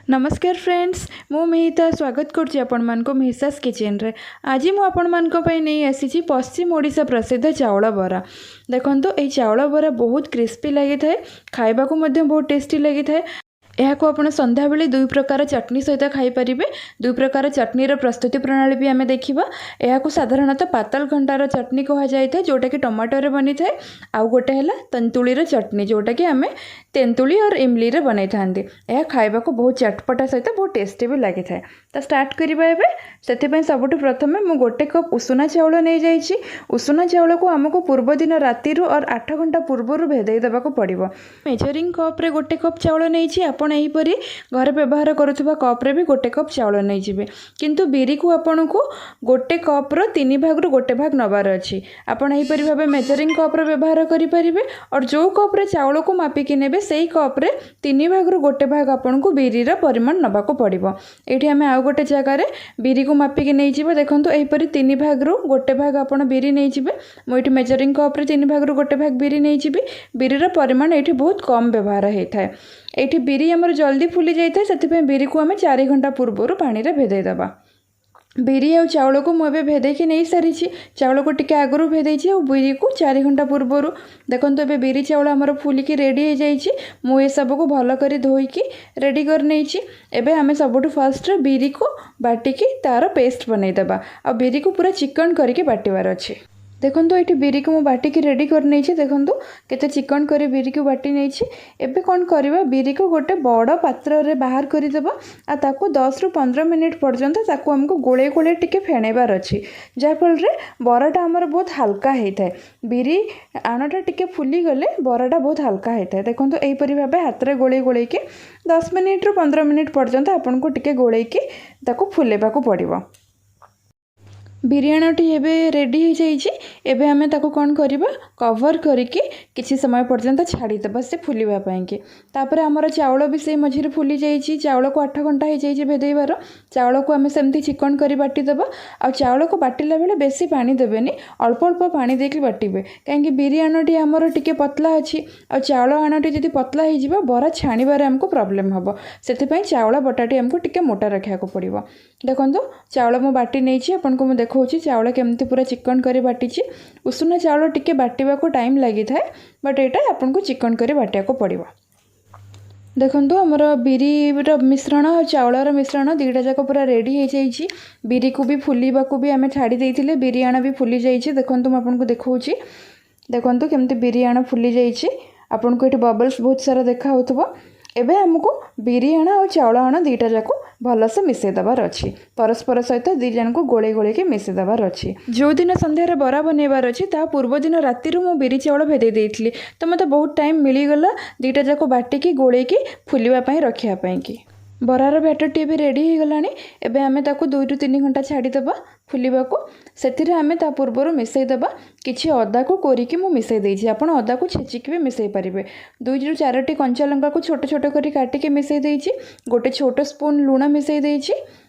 ନମସ୍କାର ଫ୍ରେଣ୍ଡସ୍, ମୁଁ ମିହିତା ସ୍ୱାଗତ କରୁଛି ଆପଣମାନଙ୍କୁ ମିହିସାସ୍ କିଚେନ୍ରେ। ଆଜି ମୁଁ ଆପଣମାନଙ୍କ ପାଇଁ ନେଇ ଆସିଛି ପଶ୍ଚିମ ଓଡ଼ିଶା ପ୍ରସିଦ୍ଧ ଚାଉଳ ବରା। ଦେଖନ୍ତୁ, ଏହି ଚାଉଳ ବରା ବହୁତ କ୍ରିସ୍ପି ଲାଗିଥାଏ, ଖାଇବାକୁ ମଧ୍ୟ ବହୁତ ଟେଷ୍ଟି ଲାଗିଥାଏ। ଏହାକୁ ଆପଣ ସନ୍ଧ୍ୟାବେଳେ ଦୁଇ ପ୍ରକାର ଚଟଣି ସହିତ ଖାଇପାରିବେ। ଦୁଇ ପ୍ରକାର ଚଟଣିର ପ୍ରସ୍ତୁତି ପ୍ରଣାଳୀ ବି ଆମେ ଦେଖିବା। ଏହାକୁ ସାଧାରଣତଃ ପାତଲ ଘଣ୍ଟାର ଚଟଣି କୁହାଯାଇଥାଏ, ଯେଉଁଟାକି ଟମାଟୋରେ ବନିଥାଏ। ଆଉ ଗୋଟେ ହେଲା ତେନ୍ତୁଳିର ଚଟଣି, ଯେଉଁଟାକି ଆମେ ତେନ୍ତୁଳି ଅର୍ ଇମଲିରେ ବନେଇଥାନ୍ତି। ଏହା ଖାଇବାକୁ ବହୁତ ଚଟପଟା ସହିତ ବହୁତ ଟେଷ୍ଟି ବି ଲାଗିଥାଏ। ତ ଷ୍ଟାର୍ଟ କରିବା ଏବେ। ସେଥିପାଇଁ ସବୁଠୁ ପ୍ରଥମେ ମୁଁ ଗୋଟେ କପ୍ ଉଷୁନା ଚାଉଳ ନେଇଯାଇଛି। ଉଷୁନା ଚାଉଳକୁ ଆମକୁ ପୂର୍ବଦିନ ରାତିରୁ ଅର୍ 8 ଘଣ୍ଟା ପୂର୍ବରୁ ଭେଦେଇ ଦେବାକୁ ପଡ଼ିବ। ମେଜରିଂ କପ୍ରେ ଗୋଟେ କପ୍ ଚାଉଳ ନେଇଛି। ଆପଣ ଏହିପରି ଘରେ ବ୍ୟବହାର କରୁଥିବା କପ୍ରେ ବି ଗୋଟେ କପ୍ ଚାଉଳ ନେଇଯିବେ। କିନ୍ତୁ ବିରିକୁ ଆପଣଙ୍କୁ ଗୋଟେ କପ୍ର 3 ଭାଗରୁ ଗୋଟେ ଭାଗ ନେବାର ଅଛି। ଆପଣ ଏହିପରି ଭାବେ ମେଜରିଂ କପ୍ର ବ୍ୟବହାର କରିପାରିବେ, ଅର୍ ଯେଉଁ କପ୍ରେ ଚାଉଳକୁ ମାପିକି ନେବେ, ସେଇ କପ୍ରେ 3 ଭାଗରୁ ଗୋଟେ ଭାଗ ଆପଣଙ୍କୁ ବିରିର ପରିମାଣ ନେବାକୁ ପଡ଼ିବ। ଏଇଠି ଆମେ ଆଉ ଗୋଟେ ଜାଗାରେ ବିରିକୁ ମାପିକି ନେଇଯିବେ। ଦେଖନ୍ତୁ, ଏହିପରି 3 ଭାଗରୁ ଗୋଟେ ଭାଗ ଆପଣ ବିରି ନେଇଯିବେ। ମୁଁ ଏଇଠି ମେଜରିଂ କପ୍ରେ 3 ଭାଗରୁ ଗୋଟେ ଭାଗ ବିରି ନେଇଯିବି। ବିରିର ପରିମାଣ ଏଇଠି ବହୁତ କମ୍ ବ୍ୟବହାର ହେଇଥାଏ। ଏଇଠି ବିରି ଆମର ଜଲ୍ଦି ଫୁଲି ଯାଇଥାଏ, ସେଥିପାଇଁ ବିରିକୁ ଆମେ 4 ଘଣ୍ଟା ପୂର୍ବରୁ ପାଣିରେ ଭେଦେଇ ଦେବା। ବିରି ଆଉ ଚାଉଳକୁ ମୁଁ ଏବେ ଭେଦେଇକି ନେଇସାରିଛି। ଚାଉଳକୁ ଟିକେ ଆଗରୁ ଭେଦେଇଛି ଆଉ ବିରିକୁ 4 ଘଣ୍ଟା ପୂର୍ବରୁ। ଦେଖନ୍ତୁ, ଏବେ ବିରି ଚାଉଳ ଆମର ଫୁଲିକି ରେଡ଼ି ହେଇଯାଇଛି। ମୁଁ ଏସବୁକୁ ଭଲ କରି ଧୋଇକି ରେଡ଼ି କରିନେଇଛି। ଏବେ ଆମେ ସବୁଠୁ ଫାର୍ଷ୍ଟରେ ବିରିକୁ ବାଟିକି ତା'ର ପେଷ୍ଟ ବନେଇଦେବା, ଆଉ ବିରିକୁ ପୁରା ଚିକଣ କରିକି ବାଟିବାର ଅଛି। ଦେଖନ୍ତୁ, ଏଇଠି ବିରିକୁ ମୁଁ ବାଟିକି ରେଡ଼ି କରିନେଇଛି। ଦେଖନ୍ତୁ, କେତେ ଚିକଣ କରି ବିରିକୁ ବାଟି ନେଇଛି। ଏବେ କ'ଣ କରିବା? ବିରିକୁ ଗୋଟେ ବଡ଼ ପାତ୍ରରେ ବାହାର କରିଦେବା, ଆଉ ତାକୁ 10ରୁ 15 ମିନିଟ୍ ପର୍ଯ୍ୟନ୍ତ ତାକୁ ଆମକୁ ଗୋଳେଇ ଗୋଳେଇ ଟିକେ ଫେଣେଇବାର ଅଛି, ଯାହାଫଳରେ ବରାଟା ଆମର ବହୁତ ହାଲକା ହେଇଥାଏ। ବିରି ଆଣଟା ଟିକେ ଫୁଲିଗଲେ ବରାଟା ବହୁତ ହାଲକା ହେଇଥାଏ। ଦେଖନ୍ତୁ, ଏହିପରି ଭାବେ ହାତରେ ଗୋଳେଇ ଗୋଳେଇକି 10 ମିନିଟ୍ରୁ 15 ମିନିଟ୍ ପର୍ଯ୍ୟନ୍ତ ଆପଣଙ୍କୁ ଟିକେ ଗୋଳେଇକି ତାକୁ ଫୁଲେଇବାକୁ ପଡ଼ିବ। ବିରି ଆଣଟି ଏବେ ରେଡ଼ି ହେଇଯାଇଛି। ଏବେ ଆମେ ତାକୁ କ'ଣ କରିବା? କଭର୍ କରିକି କିଛି ସମୟ ପର୍ଯ୍ୟନ୍ତ ଛାଡ଼ିଦେବା ସେ ଫୁଲିବା ପାଇଁକି। ତାପରେ ଆମର ଚାଉଳ ବି ସେଇ ମଝିରେ ଫୁଲି ଯାଇଛି। ଚାଉଳକୁ 8 ଘଣ୍ଟା ହେଇଯାଇଛି ଭେଦେଇବାର। ଚାଉଳକୁ ଆମେ ସେମିତି ଚିକଣ କରି ବାଟିଦେବା। ଆଉ ଚାଉଳକୁ ବାଟିଲା ବେଳେ ବେଶୀ ପାଣି ଦେବେନି, ଅଳ୍ପ ଅଳ୍ପ ପାଣି ଦେଇକି ବାଟିବେ, କାହିଁକି ବିରି ଆଣଟି ଆମର ଟିକେ ପତଲା ଅଛି, ଆଉ ଚାଉଳ ଆଣଟି ଯଦି ପତଲା ହେଇଯିବ, ବରା ଛାଣିବାରେ ଆମକୁ ପ୍ରୋବ୍ଲେମ୍ ହେବ। ସେଥିପାଇଁ ଚାଉଳ ବଟାଟି ଆମକୁ ଟିକେ ମୋଟା ରଖିବାକୁ ପଡ଼ିବ। ଦେଖନ୍ତୁ, ଚାଉଳ ମୁଁ ବାଟି ନେଇଛି। ଆପଣଙ୍କୁ ମୁଁ ଦେଖାଉଛି ଚାଉଳ କେମିତି ପୁରା ଚିକଣ କରି ବାଟିଛି। ଉଷୁନା ଚାଉଳ ଟିକେ ବାଟିବାକୁ ଟାଇମ୍ ଲାଗିଥାଏ, ବଟ୍ ଏଇଟା ଆପଣଙ୍କୁ ଚିକଣ କରି ବାଟିବାକୁ ପଡ଼ିବ। ଦେଖନ୍ତୁ, ଆମର ବିରିର ମିଶ୍ରଣ ଆଉ ଚାଉଳର ମିଶ୍ରଣ ଦୁଇଟା ଯାକ ପୁରା ରେଡ଼ି ହେଇଯାଇଛି। ବିରିକୁ ବି ଫୁଲିବାକୁ ବି ଆମେ ଛାଡ଼ି ଦେଇଥିଲେ। ବିରି ଆଣ ବି ଫୁଲି ଯାଇଛି। ଦେଖନ୍ତୁ, ମୁଁ ଆପଣଙ୍କୁ ଦେଖାଉଛି। ଦେଖନ୍ତୁ କେମିତି ବିରି ଆଣ ଫୁଲି ଯାଇଛି। ଆପଣଙ୍କୁ ଏଠି ବବଲ୍ସ ବହୁତ ସାରା ଦେଖା ହେଉଥିବ। ଏବେ ଆମକୁ ବିରି ଆଣ ଆଉ ଚାଉଳ ଆଣ ଦୁଇଟା ଯାକ ଭଲସେ ମିଶାଇ ଦେବାର ଅଛି। ପରସ୍ପର ସହିତ ଦୁଇ ଜଣଙ୍କୁ ଗୋଳେଇ ଗୋଳେଇକି ମିଶାଇ ଦେବାର ଅଛି। ଯେଉଁଦିନ ସନ୍ଧ୍ୟାରେ ବରା ବନେଇବାର ଅଛି, ତା ପୂର୍ବଦିନ ରାତିରୁ ମୁଁ ବିରି ଚାଉଳ ଭେଦେଇ ଦେଇଥିଲି, ତ ମୋତେ ବହୁତ ଟାଇମ୍ ମିଳିଗଲା ଦୁଇଟା ଯାକ ବାଟିକି ଗୋଳେଇକି ଫୁଲିବା ପାଇଁ ରଖିବା ପାଇଁକି। ବରାର ବ୍ୟାଟରଟି ଏବେ ରେଡ଼ି ହେଇଗଲାଣି। ଏବେ ଆମେ ତାକୁ 2ରୁ 3 ଘଣ୍ଟା ଛାଡ଼ିଦେବା ଫୁଲିବାକୁ। ସେଥିରେ ଆମେ ତା ପୂର୍ବରୁ ମିଶାଇ ଦେବା କିଛି ଅଦାକୁ କୋରିକି ମୁଁ ମିଶାଇ ଦେଇଛି। ଆପଣ ଅଦାକୁ ଛେଚିକି ବି ମିଶାଇ ପାରିବେ। 2ରୁ 4ଟି କଞ୍ଚା ଲଙ୍କାକୁ ଛୋଟ ଛୋଟ କରି କାଟିକି ମିଶାଇ ଦେଇଛି। ଗୋଟେ ଛୋଟ ସ୍ପୁନ୍ ଲୁଣ ମିଶାଇ ଦେଇଛି।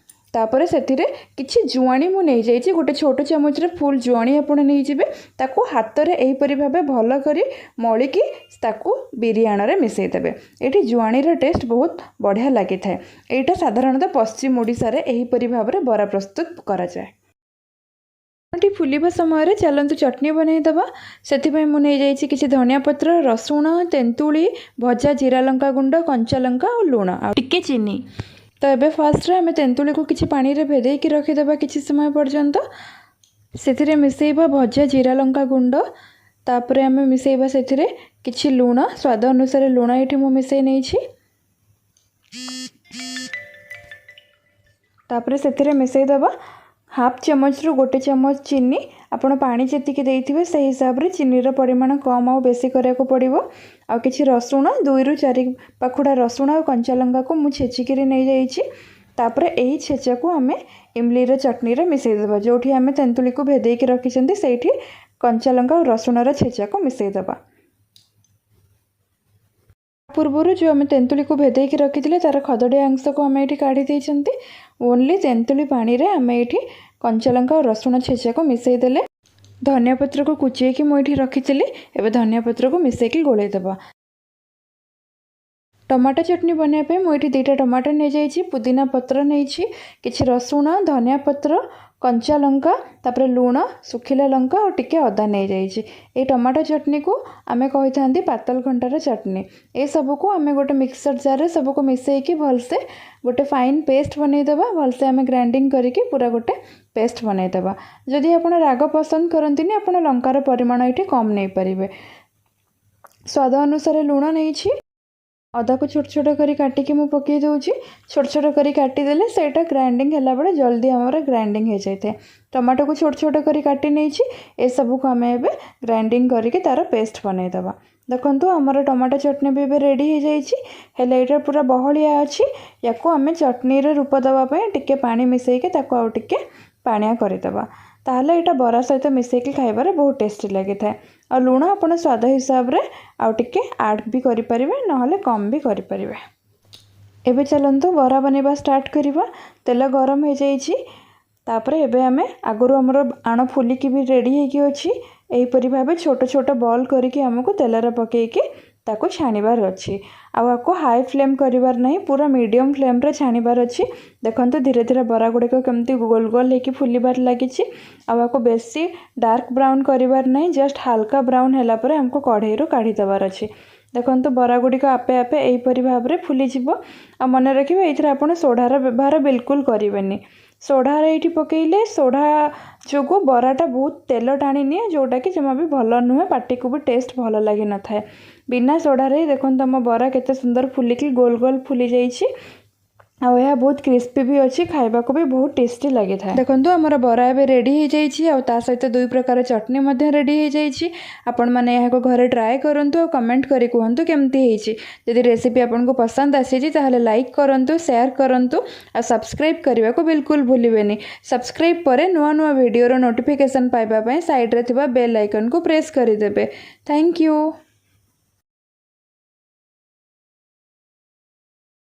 ତାପରେ ସେଥିରେ କିଛି ଜୁଆଣି ମୁଁ ନେଇଯାଇଛି। ଗୋଟେ ଛୋଟ ଚାମଚରେ ଫୁଲ୍ ଜୁଆଣି ଆପଣ ନେଇଯିବେ। ତାକୁ ହାତରେ ଏହିପରି ଭାବେ ଭଲ କରି ମଳିକି ତାକୁ ବିରି ଆଣରେ ମିଶାଇ ଦେବେ। ଏଇଠି ଜୁଆଣିର ଟେଷ୍ଟ ବହୁତ ବଢ଼ିଆ ଲାଗିଥାଏ। ଏଇଟା ସାଧାରଣତଃ ପଶ୍ଚିମ ଓଡ଼ିଶାରେ ଏହିପରି ଭାବରେ ବରା ପ୍ରସ୍ତୁତ କରାଯାଏ। ଟି ଫୁଲିବା ସମୟରେ ଚାଲନ୍ତୁ ଚଟଣି ବନେଇଦେବା। ସେଥିପାଇଁ ମୁଁ ନେଇଯାଇଛି କିଛି ଧନିଆ ପତ୍ର, ରସୁଣ, ତେନ୍ତୁଳି, ଭଜା ଜିରା ଲଙ୍କା ଗୁଣ୍ଡ, କଞ୍ଚା ଲଙ୍କା ଆଉ ଲୁଣ ଆଉ ଟିକେ ଚିନି। ତ ଏବେ ଫାର୍ଷ୍ଟରେ ଆମେ ତେନ୍ତୁଳିକୁ କିଛି ପାଣିରେ ଭେଦେଇକି ରଖିଦେବା କିଛି ସମୟ ପର୍ଯ୍ୟନ୍ତ। ସେଥିରେ ମିଶାଇବା ଭଜା ଜିରା ଲଙ୍କା ଗୁଣ୍ଡ। ତାପରେ ଆମେ ମିଶାଇବା ସେଥିରେ କିଛି ଲୁଣ। ସ୍ୱାଦ ଅନୁସାରେ ଲୁଣ ଏଇଠି ମୁଁ ମିଶାଇ ନେଇଛି। ତାପରେ ସେଥିରେ ମିଶାଇଦେବା ହାଫ୍ ଚାମଚରୁ ଗୋଟେ ଚାମଚ ଚିନି। ଆପଣ ପାଣି ଯେତିକି ଦେଇଥିବେ, ସେଇ ହିସାବରେ ଚିନିର ପରିମାଣ କମ୍ ଆଉ ବେଶୀ କରିବାକୁ ପଡ଼ିବ। ଆଉ କିଛି ରସୁଣ, 2ରୁ 4 ପାଖୁଡ଼ା ରସୁଣ ଆଉ କଞ୍ଚା ଲଙ୍କାକୁ ମୁଁ ଛେଚିକିରି ନେଇଯାଇଛି। ତାପରେ ଏହି ଛେଚାକୁ ଆମେ ଇମଲିର ଚଟଣିରେ ମିଶାଇ ଦେବା। ଯେଉଁଠି ଆମେ ତେନ୍ତୁଳିକୁ ଭେଦେଇକି ରଖିଛନ୍ତି, ସେଇଠି କଞ୍ଚା ଲଙ୍କା ଆଉ ରସୁଣର ଛେଚାକୁ ମିଶାଇ ଦେବା। ପୂର୍ବରୁ ଯେଉଁ ଆମେ ତେନ୍ତୁଳିକୁ ଭେଦେଇକି ରଖିଥିଲେ, ତା'ର ଖଦଡ଼ିଆ ଅଂଶକୁ ଆମେ ଏଇଠି କାଢ଼ି ଦେଇଛନ୍ତି। ଓନ୍ଲି ତେନ୍ତୁଳି ପାଣିରେ ଆମେ ଏଇଠି କଞ୍ଚା ଲଙ୍କା ଆଉ ରସୁଣ ଛେଚାକୁ ମିଶାଇ ଦେଲେ। ଧନିଆ ପତ୍ରକୁ କୁଚେଇକି ମୁଁ ଏଇଠି ରଖିଥିଲି। ଏବେ ଧନିଆ ପତ୍ରକୁ ମିଶାଇକି ଗୋଳେଇ ଦେବା। ଟମାଟୋ ଚଟଣି ବନାଇବା ପାଇଁ ମୁଁ ଏଠି 2ଟା ଟମାଟୋ ନେଇଯାଇଛି, ପୁଦିନା ପତ୍ର ନେଇଛି, କିଛି ରସୁଣ, ଧନିଆ ପତ୍ର, କଞ୍ଚା ଲଙ୍କା, ତାପରେ ଲୁଣ, ଶୁଖିଲା ଲଙ୍କା ଆଉ ଟିକେ ଅଦା ନେଇଯାଇଛି। ଏଇ ଟମାଟୋ ଚଟଣିକୁ ଆମେ କହିଥାନ୍ତି ପାତଲ ଘଣ୍ଟାର ଚଟଣି। ଏସବୁକୁ ଆମେ ଗୋଟେ ମିକ୍ସର ଜାର୍ରେ ସବୁକୁ ମିଶାଇକି ଭଲସେ ଗୋଟେ ଫାଇନ୍ ପେଷ୍ଟ ବନେଇଦେବା। ଭଲସେ ଆମେ ଗ୍ରାଇଣ୍ଡିଙ୍ଗ କରିକି ପୁରା ଗୋଟେ ପେଷ୍ଟ ବନେଇଦେବା। ଯଦି ଆପଣ ରାଗ ପସନ୍ଦ କରନ୍ତିନି, ଆପଣ ଲଙ୍କାର ପରିମାଣ ଏଇଠି କମ୍ ନେଇପାରିବେ। ସ୍ୱାଦ ଅନୁସାରେ ଲୁଣ ନେଇଛି। ଅଦାକୁ ଛୋଟ ଛୋଟ କରି କାଟିକି ମୁଁ ପକାଇ ଦେଉଛି। ଛୋଟ ଛୋଟ କରି କାଟିଦେଲେ ସେଇଟା ଗ୍ରାଇଣ୍ଡିଙ୍ଗ ହେଲାବେଳେ ଜଲ୍ଦି ଆମର ଗ୍ରାଇଣ୍ଡିଙ୍ଗ ହେଇଯାଇଥାଏ। ଟମାଟୋକୁ ଛୋଟ ଛୋଟ କରି କାଟି ନେଇଛି। ଏସବୁକୁ ଆମେ ଏବେ ଗ୍ରାଇଣ୍ଡିଙ୍ଗ କରିକି ତା'ର ପେଷ୍ଟ ବନେଇଦେବା। ଦେଖନ୍ତୁ, ଆମର ଟମାଟୋ ଚଟଣି ବି ଏବେ ରେଡ଼ି ହେଇଯାଇଛି। ହେଲେ ଏଇଟା ପୁରା ବହଳିଆ ଅଛି। ୟାକୁ ଆମେ ଚଟଣିର ରୂପ ଦେବା ପାଇଁ ଟିକେ ପାଣି ମିଶାଇକି ତାକୁ ଆଉ ଟିକେ ପାଣିଆ କରିଦେବା। ତାହେଲେ ଏଇଟା ବରା ସହିତ ମିଶାଇକି ଖାଇବାରେ ବହୁତ ଟେଷ୍ଟି ଲାଗିଥାଏ। ଆଉ ଲୁଣ ଆପଣ ସ୍ୱାଦ ହିସାବରେ ଆଉ ଟିକେ ଆଡ଼୍ ବି କରିପାରିବେ, ନହେଲେ କମ୍ ବି କରିପାରିବେ। ଏବେ ଚାଲନ୍ତୁ ବରା ବନେଇବା ଷ୍ଟାର୍ଟ କରିବା। ତେଲ ଗରମ ହେଇଯାଇଛି। ତାପରେ ଏବେ ଆମେ ଆଗରୁ ଆମର ଆଣ ଫୁଲିକି ବି ରେଡ଼ି ହେଇକି ଅଛି। ଏହିପରି ଭାବେ ଛୋଟ ଛୋଟ ବଲ୍ କରିକି ଆମକୁ ତେଲରେ ପକାଇକି ତାକୁ ଛାଣିବାର ଅଛି। ଆଉ ଆକୁ ହାଇ ଫ୍ଲେମ୍ କରିବାର ନାହିଁ, ପୁରା ମିଡ଼ିୟମ୍ ଫ୍ଲେମ୍ରେ ଛାଣିବାର ଅଛି। ଦେଖନ୍ତୁ, ଧୀରେ ଧୀରେ ବରା ଗୁଡ଼ିକ କେମିତି ଗୋଲ ଗୋଲ ହେଇକି ଫୁଲିବାରେ ଲାଗିଛି। ଆଉ ଆକୁ ବେଶୀ ଡାର୍କ ବ୍ରାଉନ୍ କରିବାର ନାହିଁ, ଜଷ୍ଟ ହାଲକା ବ୍ରାଉନ୍ ହେଲା ପରେ ଆମକୁ କଢ଼େଇରୁ କାଢ଼ି ଦେବାର ଅଛି। ଦେଖନ୍ତୁ, ବରା ଗୁଡ଼ିକ ଆପେ ଆପେ ଏହିପରି ଭାବରେ ଫୁଲିଯିବ। ଆଉ ମନେ ରଖିବେ, ଏଇଥିରେ ଆପଣ ସୋଢ଼ାର ବ୍ୟବହାର ବିଲକୁଲ କରିବେନି। ସୋଢ଼ାରେ ଏଇଠି ପକାଇଲେ ସୋଢ଼ା ଯୋଗୁଁ ବରାଟା ବହୁତ ତେଲ ଟାଣି ନିଏ, ଯେଉଁଟାକି ଜମା ବି ଭଲ ନୁହେଁ, ପାଟିକୁ ବି ଟେଷ୍ଟ ଭଲ ଲାଗିନଥାଏ। ବିନା ସୋଢ଼ାରେ ହିଁ ଦେଖନ୍ତୁ, ଆମ ବରା କେତେ ସୁନ୍ଦର ଫୁଲିକି ଗୋଲ ଗୋଲ ଫୁଲି ଯାଇଛି। ଆଉ ଏହା ବହୁତ କ୍ରିସ୍ପି ବି ଅଛି, ଖାଇବାକୁ ବି ବହୁତ ଟେଷ୍ଟି ଲାଗିଥାଏ। ଦେଖନ୍ତୁ, ଆମର ବରା ଏବେ ରେଡ଼ି ହେଇଯାଇଛି ଆଉ ତା ସହିତ ଦୁଇ ପ୍ରକାର ଚଟଣି ମଧ୍ୟ ରେଡ଼ି ହେଇଯାଇଛି। ଆପଣମାନେ ଏହାକୁ ଘରେ ଟ୍ରାଏ କରନ୍ତୁ ଆଉ କମେଣ୍ଟ କରି କୁହନ୍ତୁ କେମିତି ହେଇଛି। ଯଦି ରେସିପି ଆପଣଙ୍କୁ ପସନ୍ଦ ଆସିଛି, ତାହେଲେ ଲାଇକ୍ କରନ୍ତୁ, ସେୟାର କରନ୍ତୁ ଆଉ ସବସ୍କ୍ରାଇବ୍ କରିବାକୁ ବିଲକୁଲ ଭୁଲିବେନି। ସବସ୍କ୍ରାଇବ୍ ପରେ ନୂଆ ନୂଆ ଭିଡ଼ିଓର ନୋଟିଫିକେସନ୍ ପାଇବା ପାଇଁ ସାଇଡ଼୍ରେ ଥିବା ବେଲ୍ ଆଇକନ୍କୁ ପ୍ରେସ୍ କରିଦେବେ। Thank you.